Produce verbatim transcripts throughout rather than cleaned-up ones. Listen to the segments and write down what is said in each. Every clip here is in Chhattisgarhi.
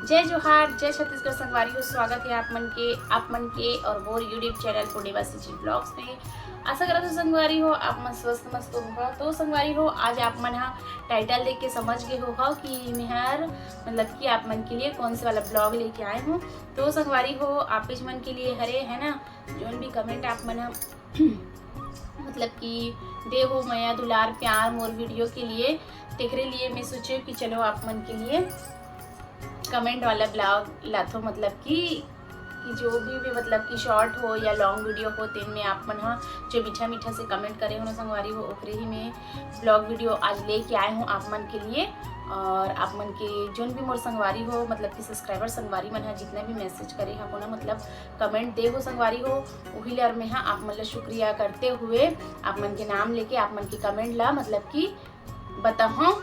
जय जोहार, जय छत्तीसगढ़ संगवारी हो। स्वागत है आप मन के, आप मन के और मोर YouTube चैनल पूर्णिमा सीजी ब्लॉग्स में। आशा करत हो संगवारी हो आप मन स्वस्थ मस्त होहा। तो संगवारी हो, आज आप मन हा टाइटल देख के समझ गए होहा कि मैं हर मतलब कि आप मन के लिए कौन से वाला ब्लॉग लेके आए हूँ। तो संगवारी हो, आप मन के लिए हरे है ना, जोन भी कमेंट आप मन हा मतलब कि दे हो मया दुलार प्यार मोर वीडियो के लिए, तेकरे लिए मैं सोचे कि चलो आप मन के लिए कमेंट वाला ब्लॉग लाथो, मतलब कि कि जो भी, भी मतलब कि शॉर्ट हो या लॉन्ग वीडियो हो, तेन में आप मन हा जो मीठा मीठा से कमेंट करे हो ना संगवारी हो, ओकरे ही में ब्लॉग वीडियो आज लेके आए हूँ आप मन के लिए। और आप मन के जोन भी मोर संगवारी हो, मतलब कि सब्सक्राइबर संगवारी मन हा जितना भी मैसेज करे हा ना, मतलब कमेंट दे हो संगवारी हो, उही ला मैं हा आप मन ला शुक्रिया करते हुए आप मन के नाम लेके आप मन के कमेंट ला मतलब कि बताहूँ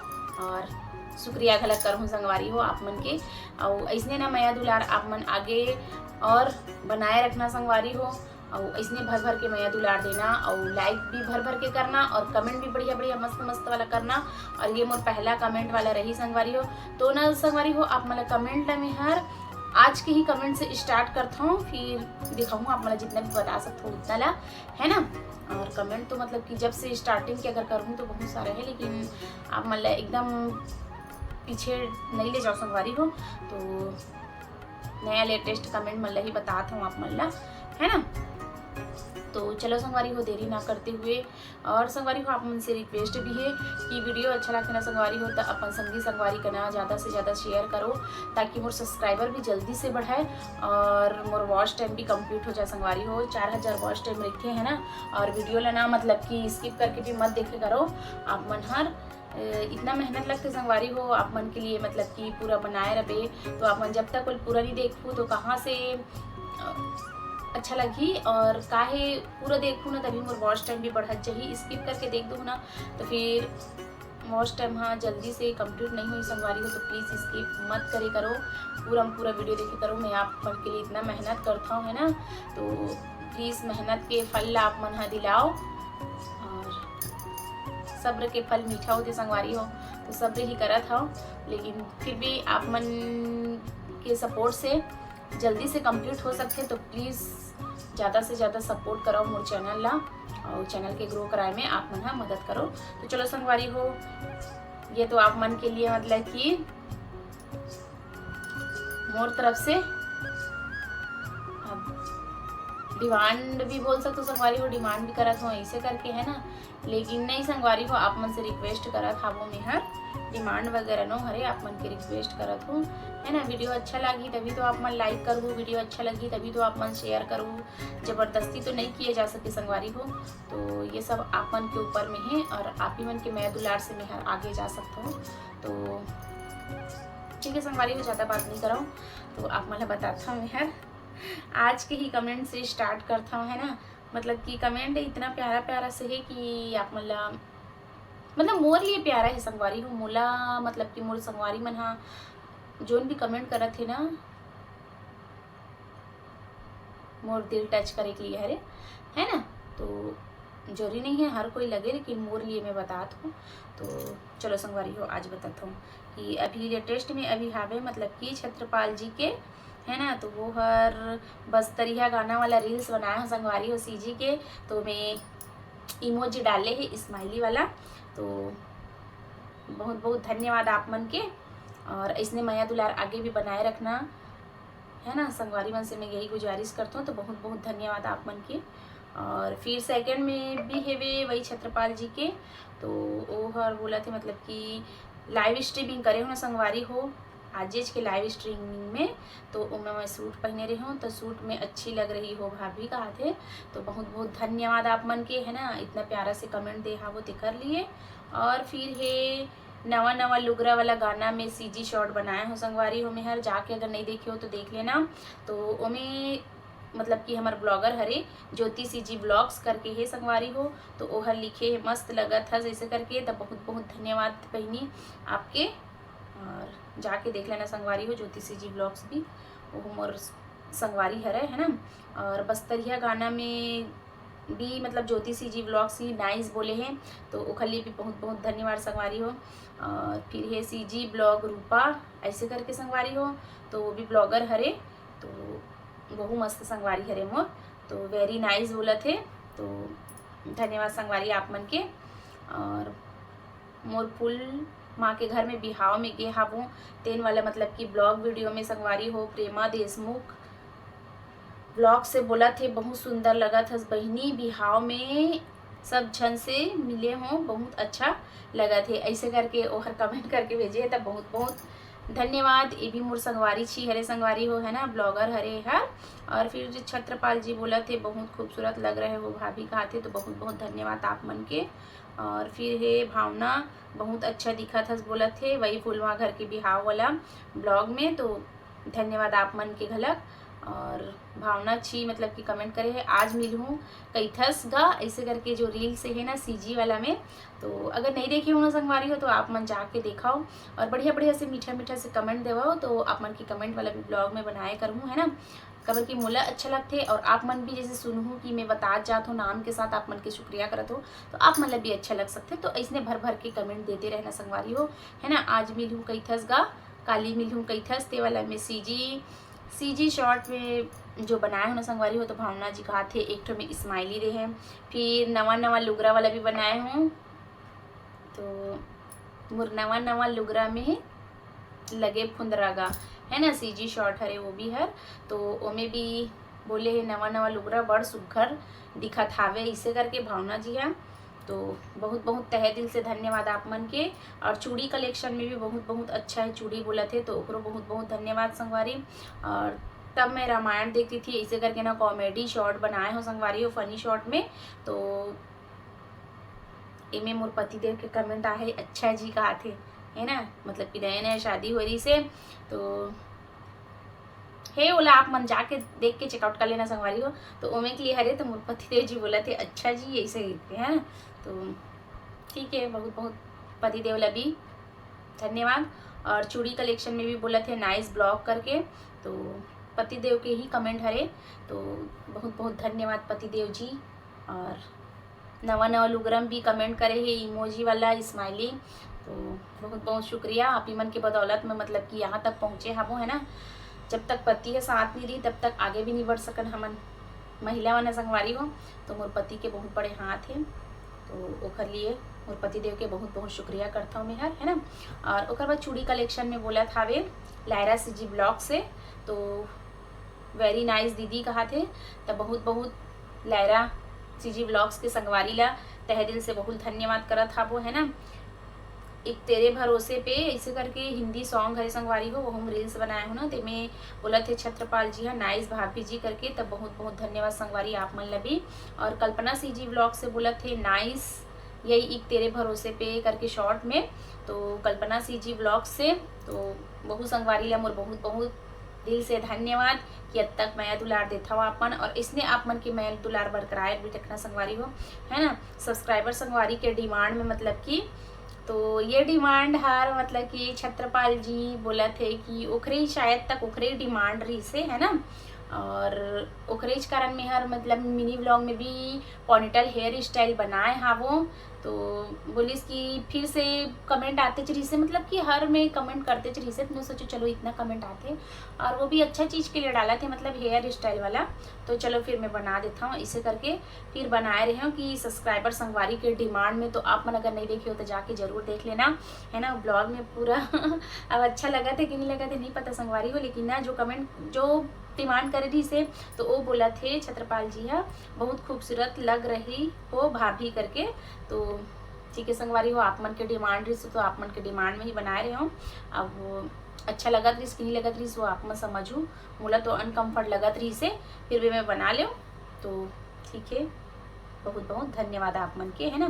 और शुक्रिया घलक करहूँ संगवारी हो आप मन के। अउ अइसने ना मया दुलार आप मन आगे और बनाए रखना संगवारी हो। अउ अइसने भर भर के मया दुलार देना, अउ लाइक भी भर भर के करना, और कमेंट भी बढ़िया बढ़िया मस्त मस्त वाला करना। और ये मोर पहला कमेंट वाला रही संगवारी हो। तो ना संगवारी हो, आप मन ला कमेंट ला मैं हर आज के ही कमेंट से स्टार्ट करता हूँ, फिर दिखाऊँ आप मन ला जितना भी बता सकता हूँ उतना ला, है ना। और कमेंट तो मतलब कि जब से स्टार्टिंग के अगर करूँ तो बहुत सारा है, लेकिन आप मन ला एकदम पीछे नहीं ले जाओ संगवारी हो। तो नया लेटेस्ट कमेंट मन ला ही बतात हूँ आप मन ला, है ना। तो चलो संगवारी हो, देरी ना करते हुए, और संगवारी हो आप मन से रिक्वेस्ट भी है कि वीडियो अच्छा लगथे ना संगवारी हो, तो अपन संगी संगवारी के ना ज़्यादा से ज़्यादा शेयर करो, ताकि मोर सब्सक्राइबर भी जल्दी से बढ़ाए और मोर वॉच टाइम भी कंप्लीट हो जाए संगवारी हो। चार हज़ार वॉच टाइम रखे है ना, और वीडियो ला ना मतलब कि स्किप करके भी मत देखे करो आप मन हर। अ, इतना मेहनत लगथे संगवारी हो आप मन के लिए, मतलब कि पूरा बनाए रहे तो आप मन जब तक वो पूरा नहीं देखू तो कहाँ से अ, अच्छा लगही। और काहे पूरा देखू ना, तभी मोर वॉच टाइम भी बढ़त जाही। स्किप करके देख दू ना तो फिर वॉच टाइम हाँ जल्दी से कंप्लीट नहीं होही संगवारी हो, तो प्लीज़ स्किप मत करे करो, पूरा पूरा वीडियो देखे करो। मैं आप मन के लिए इतना मेहनत करता हूँ, है ना, तो प्लीज़ मेहनत के फल ला आप मन हा दिलाओ, और सब्र के फल मीठा होथे संगवारी हो, तो सब्र ही करत हव, लेकिन फिर भी आप मन के सपोर्ट से जल्दी से कंप्लीट हो सकथे। तो प्लीज़ ज़्यादा से ज़्यादा सपोर्ट करो मोर चैनल ला, और चैनल के ग्रो कराए में आप मन हा मदद करो। तो चलो संगवारी हो, ये तो आप मन के लिए मतलब कि मोर तरफ से अब डिमांड भी बोल सकते हो संगवारी हो, डिमांड भी करत हो ऐसे करके, है ना। लेकिन नहीं संगवारी हो, आप मन से रिक्वेस्ट करत हावो मैं हर, डिमांड वगैरह नो हरे, आप मन के रिक्वेस्ट करत हो, है ना। वीडियो अच्छा लगी तभी तो आप मन लाइक करबो, वीडियो अच्छा लगी तभी तो आप मन शेयर करबो। जबरदस्ती तो नहीं किए जा सके संगवारी हो, तो ये सब आप मन के ऊपर में है और आप ही मन के मया दुलार से मैं हर आगे जा सकता हूँ। तो ठीक है संगवारी हो, ज़्यादा बात नहीं कराऊँ, तो आप मन ला बताता हूँ मैं हर आज के ही कमेंट से स्टार्ट करता हूँ, है ना। मतलब कि कमेंट इतना प्यारा प्यारा से है कि आप मन ला मतलब मोर लिए प्यारा है संगवारी हो, मोला मतलब कि मोर संगवारी मन हा जोन भी कमेंट करत है ना, मोर दिल टच करे के लिए हरे, है ना। तो जरूरी नहीं है हर कोई लगे, लेकिन मोर लिए मैं बतात हूँ। तो चलो संगवारी हो, आज बतात हूँ कि अभी लेटेस्ट में अभी हावे मतलब कि छत्रपाल जी के, है ना, तो वो हर बस्तरिया गाना वाला रील्स बनाए हो संगवारी हो सीजी के, तो मैं इमोजी डाले है स्माइली वाला। तो बहुत बहुत धन्यवाद आप मन के, और ऐसने मया दुलार आगे भी बनाए रखना, है ना। संगवारी मन से मैं यही गुजारिश करता हूँ, तो बहुत बहुत धन्यवाद आप मन के। और फिर सेकंड में भी हेवे वही छत्रपाल जी के, तो वो हर बोला थे मतलब कि लाइव स्ट्रीमिंग करे हो ना संगवारी हो, आजेज के लाइव स्ट्रीमिंग में, तो ओमे मैं सूट पहने रही हूँ, तो सूट में अच्छी लग रही हो भाभी कहा थे। तो बहुत बहुत धन्यवाद आप मन के, है ना, इतना प्यारा से कमेंट दे हावो तेकर लिए। और फिर हे नवा नवा लुगरा वाला गाना में सीजी शॉट बनाए हो संगवारी हो, मैं हर जाके अगर नहीं देखे हो तो देख लेना। तो ओमे मतलब कि हमार ब्लॉगर हरे ज्योति सीजी ब्लॉग्स करके हे संगवारी हो, तो ओहर लिखे हे मस्त लगत हस ऐसे करके, तो बहुत बहुत धन्यवाद बहिनी आपके। और जाके देख लेना संगवारी हो, ज्योति सीजी ब्लॉग्स भी, वो मोर संगवारी हरे, है ना। और बस्तरिया गाना में भी, मतलब ज्योति सीजी व्लॉग्स ही नाइस बोले हे, तो ओखर लिए भी बहुत बहुत धन्यवाद संगवारी हो। और फिर हे सीजी ब्लॉग रूपा ऐसे करके संगवारी हो, तो वो भी ब्लॉगर हरे, तो वहू मस्त संगवारी हरे मोर, तो वेरी नाइस बोलत हे। तो धन्यवाद संगवारी आप मन के। और मोर फूल माँ के घर में बिहाव में गे हावों, तेन वाला मतलब कि ब्लॉग वीडियो में संगवारी हो प्रेमा देशमुख ब्लॉग से बोलत हे, बहुत सुंदर लगत हस बहिनी, बिहाव में सब झन से मिले हो, बहुत अच्छा लगत हे, ऐसे करके ओहर कमेंट करके भेजे हे, त बहुत बहुत धन्यवाद। ये भी मोर संगवारी छी हरे संगवारी हो, है ना, ब्लॉगर हरे हर। और फिर छत्रपाल जी बोलत हे, बहुत खूबसूरत लग रहे हो भाभी, कहाथे, तो बहुत बहुत धन्यवाद आप मन के। और फिर हे भावना, बहुत अच्छा दिखत हस बोलत हे, वही फूलवा घर के बिहाव वाला ब्लॉग में, तो धन्यवाद आप मन के घलक। और भावना छी मतलब कि कमेंट करे हे, आज मिलहूँ कइथस गा, ऐसे करके जो रील्स हे ना सीजी वाला में, तो अगर नहीं देखे हो ना संगवारी हो तो आप मन जाके देखाओ और बढ़िया बढ़िया से मीठा मीठा से कमेंट देवाओ, तो आप मन के कमेंट वाला भी ब्लॉग में बनाए करहूँ, है ना, काबर कि मोला अच्छा लगथे और आप मन भी जैसे सुनहू कि मैं बतात जात हो नाम के साथ आप मन के शुक्रिया करत हो, तो आप मन ला भी अच्छा लग सकथे। तो ऐसने भर भर के कमेंट देते रहना संगवारी हो, है ना। आज मिलहूँ कइथस गा, काली मिलहूँ कइथस, ते वाला में सीजी सीजी शॉर्ट में जो बनाए हो ना संगवारी हो, तो भावना जी कहाथे एक ठो में स्माइली दे हे, फिर नवा नवा लुगरा वाला भी बनाए हूँ, तो मोर नवा नवा लुगरा में लगे फुंदरा गा, है ना, सीजी शॉर्ट हरे वो भी हर, तो ओमे भी बोले हे नवा नवा लुगरा बड़ सुग्घर दिखत हावे, इसे करके भावना जी हा। तो बहुत बहुत तहे दिल से धन्यवाद आप मन के। और चूड़ी कलेक्शन में भी बहुत बहुत अच्छा है चूड़ी बोलत हे, तो ओकरो बहुत बहुत धन्यवाद संगवारी। और तब मैं रामायण देखती थी, इसे करके ना कॉमेडी शॉर्ट बनाए हो संगवारी हो, फनी शॉर्ट में। तो एमे मोर पति देव के कमेंट आहे, "अच्छा जी" कहाथे, है ना, मतलब कि नया नया शादी हो रही से, तो हे ओला आप मन जाके देख के चेकआउट कर लेना संगवारी हो। तो ओमे के लिए हरे तो मोर पति देव जी बोलत हे, "अच्छा जी" ऐसे करके, है ना। तो ठीक है, बहुत बहुत पति देव ला भी धन्यवाद। और चूड़ी कलेक्शन में भी बोलत हे नाइस ब्लॉग करके, तो पति देव के ही कमेंट हरे, तो बहुत बहुत धन्यवाद पति देव जी। और नवा नवा लुगरा में भी कमेंट करे हे इमोजी वाला स्माइली, तो बहुत बहुत शुक्रिया आप ही मन के बदौलत में मतलब कि यहाँ तक पहुँचे हाबो, है ना। जब तक पति के साथ नहीं रही तब तक आगे भी नहीं बढ़ सकन हमन महिला मन संगवारी हो। तो मोर पति के बहुत बड़े हाथ हे, तो ओखर लिए मोर पति देव के बहुत बहुत शुक्रिया करता हूँ मैं हर, है ना। और ओकर बाद चूड़ी कलेक्शन में बोलत हावे लायरा सीजी ब्लॉग से, तो वेरी नाइस दीदी कहाथे, त बहुत बहुत लायरा सीजी ब्लॉग्स के संगवारी ला तहे दिल से बहुत धन्यवाद करत हाबो, है ना। एक तेरे भरोसे पे ऐसे करके हिंदी सॉन्ग हरे संगवारी हो, वो हम रील्स बनाए हो ना, तेमे बोलत हे छत्रपाल जी हा नाइस भाभी जी करके, तब बहुत बहुत धन्यवाद संगवारी आप मन ला भी। और कल्पना सीजी ब्लॉग से बोलत हे नाइस, यही एक तेरे भरोसे पे करके शॉर्ट में, तो कल्पना सीजी ब्लॉग से, तो बहुत संगवारी ला मोर बहुत बहुत दिल से धन्यवाद कि अब तक मया दुलार देथव आप मन, और इसने आप मन के मया दुलार बरकरार भी रखना संगवारी हो, है ना। सब्सक्राइबर संगवारी के डिमांड में मतलब कि, तो ये डिमांड हर मतलब कि छत्रपाल जी बोलत हे कि ओखरे ही शायद तक ओखरे डिमांड रहिसे, है ना। और ओखरे च कारण में हर मतलब मिनी व्लॉग में भी पोनीटेल हेयर स्टाइल बनाए हावो, तो बोलिस कि फिर से कमेंट आतेच रहिसे, मतलब कि हर में कमेंट करतेच रहिसे, तो मैं सोचो चलो इतना कमेंट आथे और वो भी अच्छा चीज़ के लिए डालत हे, मतलब हेयर स्टाइल वाला, तो चलो फिर मैं बना देता हूँ। इसे करके फिर बनाए रहे हूँ कि सब्सक्राइबर संगवारी के डिमांड में, तो आप मन अगर नहीं देखे हो तो जाके जरूर देख लेना, है ना। ब्लॉग में पूरा अब अच्छा लगत हे कि नहीं लगत हे नहीं पता संगवारी हो, लेकिन ना जो कमेंट जो डिमांड करे रहिसे, तो वो बोलत हे छत्रपाल जी हा बहुत खूबसूरत लग रही हो भाभी करके। तो ठीक है संगवारी हो, आप मन के डिमांड रहिसे तो आप मन के डिमांड में ही बनाए रहे हो। अब वो अच्छा लगत रहिस कि नहीं लगत रहिस वो आप मन समझू, मोला तो अनकम्फर्ट लगत रहिसे, फिर भी मैं बना लेव। तो ठीक है, बहुत बहुत धन्यवाद आप मन के, है ना।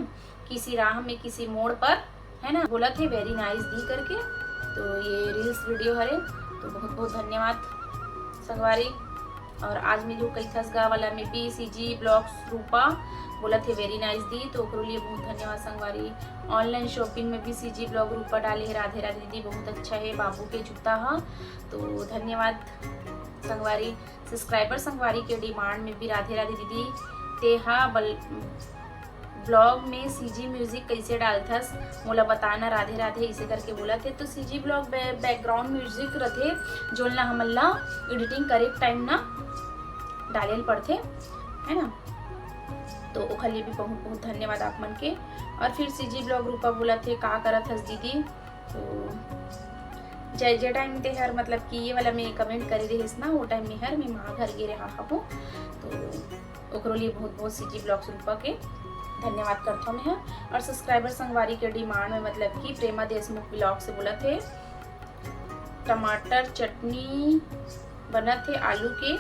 किसी राह में किसी मोड़ पर, है ना, बोलत हे वेरी नाइस दी करके। तो ये रील्स वीडियो हरे, तो बहुत बहुत धन्यवाद संगवारी। और आज मिलहूँ कइथस गा वाला में भी सीजी ब्लॉग्स रूपा बोलत हे वेरी नाइस दी, तो ओकरो लिए बहुत धन्यवाद संगवारी। ऑनलाइन शॉपिंग में भी सीजी ब्लॉग रूपा डाले हे राधे राधे दीदी, बहुत अच्छा है बाबू के जूता हा, तो धन्यवाद संगवारी। सब्सक्राइबर संगवारी के डिमांड में भी राधे राधे दीदी तेहा बल-, vlog में CG music कइसे डालथस, मोला बताना, राधे राधे, इसे करके बोलत हे। तो CG vlog बै-, background music रथे, जोन ला हमन ला editing करे के time ना डाले ल पड़थे, है ना। तो ओखर लिए भी बहुत बहुत धन्यवाद आप मन के। और फिर CG vlog रूपा बोलत हे, "का करत हस दीदी?" तो जे, जे time ते हर, मतलब कि ये वाला में comment करे रहिस ना, वो time में हर मैं माँ घर गे रहा हूँ, तो ओकरो लिए बहुत बहुत CG vlogs रूपा के धन्यवाद करथों मैं ह। और subscriber संगवारी के demand में, मतलब कि प्रेमा देशमुख vlog से बोलत हे, टमाटर चटनी बनत हे, आलू के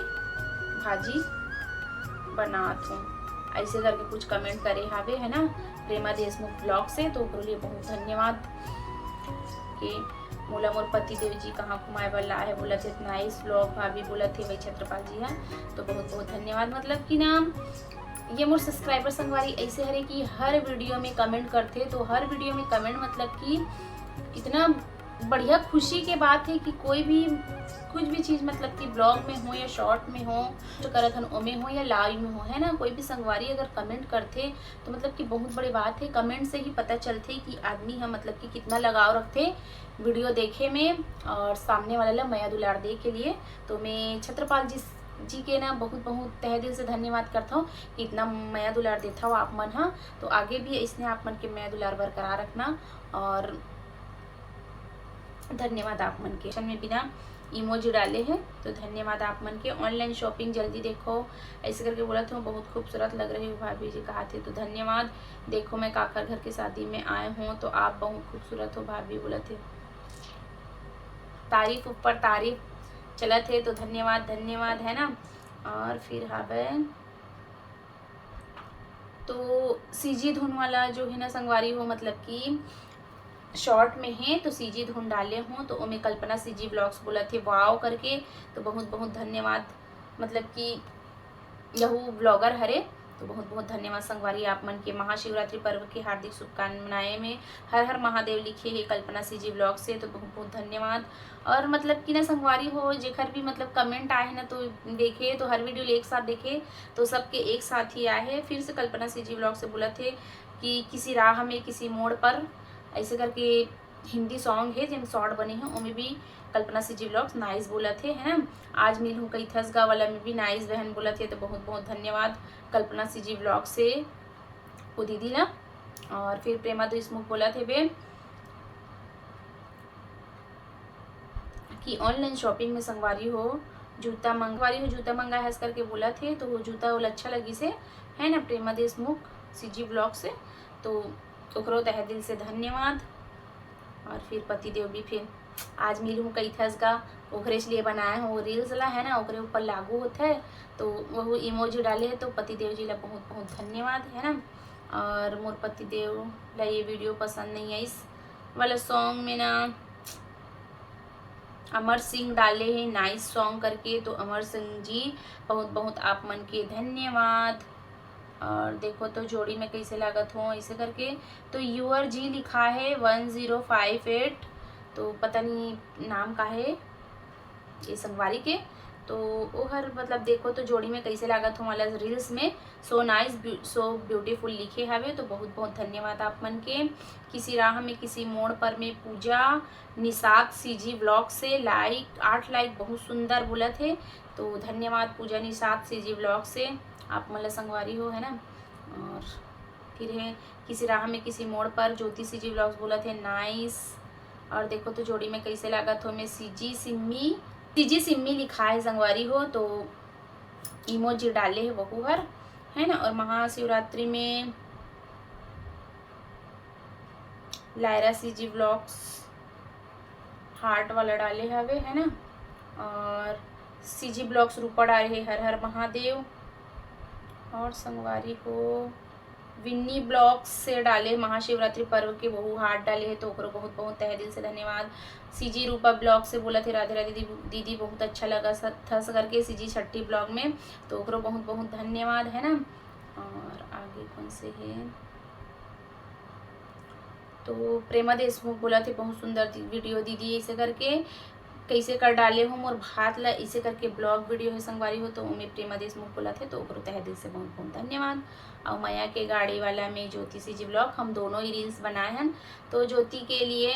भाजी बनात हूँ, ऐसे करके कुछ comment करे हावे, है ना, प्रेमा देशमुख vlog से। तो ओकरो लिए बहुत धन्यवाद। के मोला मोर पति देव जी कहाँ घुमाए बर लाए हे, बोलत हे, "Nice vlog भाभी," बोलत हे वही छत्रपाल जी ह। तो बहुत बहुत धन्यवाद। मतलब कि ना, ये मोर subscriber संगवारी ऐसे हरे कि हर video में comment करथे, तो हर video में comment, मतलब कि इतना बढ़िया खुशी के बात है कि कोई भी, कुछ भी चीज़, मतलब कि vlog में हो या short में हो, जो करत हन ओमे हो या live में हो, है ना, कोई भी संगवारी अगर comment करथे तो मतलब कि बहुत बड़ी बात है। Comment से ही पता चलथे कि आदमी ह, मतलब कि कितना लगाव रखथे video देखे में और सामने वाला ला मया दुलार दे के लिए। तो मैं छत्रपाल जी, जी के ना बहुत बहुत तहे दिल से धन्यवाद करता हूँ कि इतना मया दुलार देता हो आप मन ह। तो आगे भी इसने आप मन के मया दुलार बरकरार रखना और धन्यवाद आप मन के। में बिना emoji डाले हैं, तो धन्यवाद आप मन के। Online shopping जल्दी देखो, ऐसे करके बोलत हो, बहुत खूबसूरत लग रहे हो भाभी जी, कहा थे, तो धन्यवाद। देखो, मैं काकर घर के शादी में आए हूँ, तो आप बहुत खूबसूरत हो भाभी, बोलत हे। तारीफ ऊपर तारीफ चलत हे, तो धन्यवाद, धन्यवाद, है ना। और फिर हावे तो CG धुन वाला जो है ना संगवारी हो, मतलब कि short में है, तो CG धुन डाले हो, तो ओमे कल्पना CG vlogs बोलत हे wow करके, तो बहुत बहुत धन्यवाद। मतलब कि यहू vlogger हरे, तो बहुत बहुत धन्यवाद संगवारी आप मन के। महाशिवरात्रि पर्व के हार्दिक शुभकामनाएं में। हर हर महादेव लिखे हे कल्पना CG vlog से, तो बहुत बहुत धन्यवाद। और मतलब कि ना संगवारी हो, जेकर भी मतलब comment आए है ना, तो देखे तो हर video एक साथ देखे, तो सबके एक साथ ही आए हे। फिर से कल्पना CG vlog से बोलत हे कि किसी राह में किसी मोड़ पर, ऐसे करके हिंदी song हे जेम short बने हे, ओमे भी कल्पना CG vlogs nice बोलत हे, है ना। आज मिलहूँ कहिथस गा वाला में भी nice बहन बोलत हे, तो बहुत बहुत धन्यवाद कल्पना CG vlog से ओ दीदी ला। और फिर प्रेमा देशमुख बोलत हे बे कि online shopping में संगवारी हो जूता मंगवारी हो, जूता मंगाए हस करके बोलत हे, तो वो जूता ओला अच्छा लगिस हे, है ना, प्रेमा देशमुख CG vlog से, तो ओकरो तहे दिल से धन्यवाद। और फिर पतिदेव भी फिर आज मिलहूँ कहिथस गा, ओकरेच लिए बनाए हो reels ला, है ना, ओकरे ऊपर लागू होत हे, तो वहू emoji डाले हे, तो पतिदेव जी ला बहुत बहुत धन्यवाद, है ना। और मोर पतिदेव ला ये video पसंद नहीं आइस वाला song में ना अमर सिंह डाले हे nice song करके, तो अमर सिंह जी बहुत बहुत आप मन के धन्यवाद। और देखो तो जोड़ी में कैसे लागत हो ऐसे करके, तो यूआर जी लिखा है one zero five eight, तो पता नहीं नाम का है ये संगवारी के। तो ओहर मतलब देखो तो जोड़ी में कैसे लागत हो वाला reels में so nice, so beautiful लिखे हवे, तो बहुत बहुत धन्यवाद आप मन के। किसी राह में किसी मोड़ पर में पूजा निषाद CG vlog से like, आठ like, बहुत सुंदर बोलत हे, तो धन्यवाद पूजा निषाद CG vlog से, आप मन ला संगवारी हो, है ना। और फिर है किसी राह में किसी मोड़ पर, ज्योति CG vlogs बोलत हे nice। और देखो तो जोड़ी में कैसे लागत हो, मैं CG सिम्मी, CG सिम्मी लिखा है संगवारी हो, तो emoji डाले है वहू हर, है ना। और महाशिवरात्रि में लायरा CG vlogs heart वाला डाले हवे, है ना। और CG vlogs रूपा डाले है हर हर महादेव। और संगवारी हो विन्नी vlogs से डाले महाशिवरात्रि पर्व के वहू heart डाले है, तो ओकरो बहुत बहुत तहे दिल से धन्यवाद। CG रूपा vlog से बोलत हे राधे राधे दीदी, दीदी बहुत अच्छा लगा स-, थस करके CG छठी vlog में, तो ओकरो बहुत बहुत धन्यवाद, है ना। और आगे कौन से है, तो प्रेमा देशमुख बोलत हे बहुत सुंदर दी-, video दीदी ऐसे करके। कइसे कर डाले हो मोर भात ला, इसे करके vlog video हे संगवारी हो, तो ओमे प्रेमा देशमुख बोलत हे, तो ओकरो तहे दिल से बहुत बहुत धन्यवाद। अउ मया के गाड़ी वाला में ज्योति CG vlog, हम दोनों ही reels बनाए हन, तो ज्योति के लिए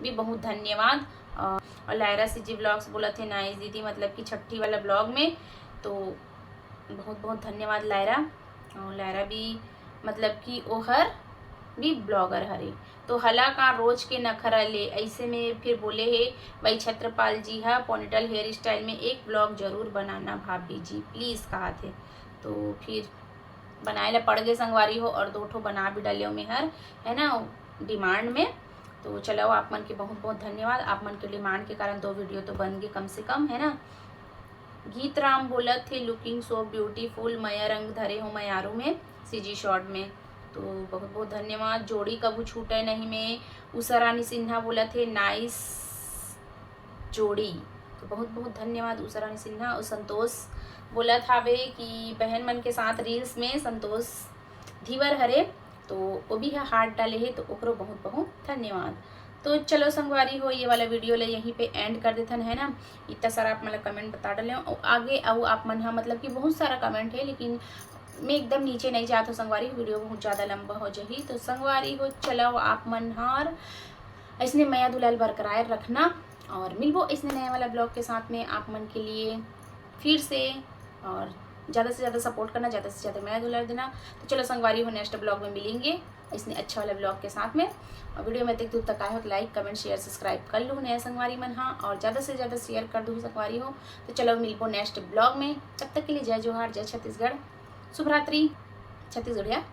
भी बहुत धन्यवाद। अ, और लायरा CG vlogs बोलत हे, nice दीदी, मतलब कि छट्ठी वाला vlog में, तो बहुत बहुत धन्यवाद लायरा। और लायरा भी मतलब कि ओहर भी blogger हरे, तो हला का रोज के नखरा ले, ऐसे में फिर बोले हे, भाई छत्रपाल जी हा ponytail hair style में एक vlog जरूर बनाना भाभी जी please, कहा थे। तो फिर बनाए ला पड़ गए संगवारी हो, और दो ठो बना भी डाले मैं हर, है ना, demand में। तो चलो, आप मन के बहुत बहुत धन्यवाद, आप मन के demand के कारण दो video तो बन गए कम से कम, है ना। गीत राम बोलत हे, looking so beautiful, मया रंग धरे हो मयारू में, CG shot में। तो बहुत बहुत धन्यवाद। जोड़ी कभू छूटे नहीं में, उषा रानी सिन्हा बोलत हे, nice जोड़ी। तो बहुत बहुत धन्यवाद उषा रानी सिन्हा। और संतोष बोलत हावे कि बहन मन के साथ reels में संतोष धीवर हरे, तो वो भी ह heart डाले हे, तो ओकरो बहुत बहुत धन्यवाद। तो चलो संगवारी हो, ये वाला video ला यहीं पे end कर देथन, है ना। इतना सारा आप मन ला comment बता डाले हो, और आगे अउ आप मन हा मतलब कि बहुत सारा comment है, लेकिन मैं एकदम नीचे नहीं जात हो संगवारी, video बहुत ज़्यादा लंबा हो जाही। तो संगवारी हो, चलो आप मन हार ऐसने मया दुलाल बरकरार रखना, और मिलबो ऐसने नया वाला vlog के साथ में आप मन के लिए फिर से। और ज़्यादा से ज़्यादा support करना, ज़्यादा से ज़्यादा मया दुलाल देना। तो चलो संगवारी हो, next vlog में मिलेंगे ऐसने अच्छा वाला vlog के साथ में। और video में तक दूर तक आए हो तो like, comment, share, subscribe कर लूँ नया संगवारी मन हा, और ज़्यादा से ज़्यादा share कर दूँ संगवारी हो। तो चलो मिलबो next vlog में, तब तक के लिए जय जोहार, जय छत्तीसगढ़, शुभ रात्रि, छत्तीसगढ़िया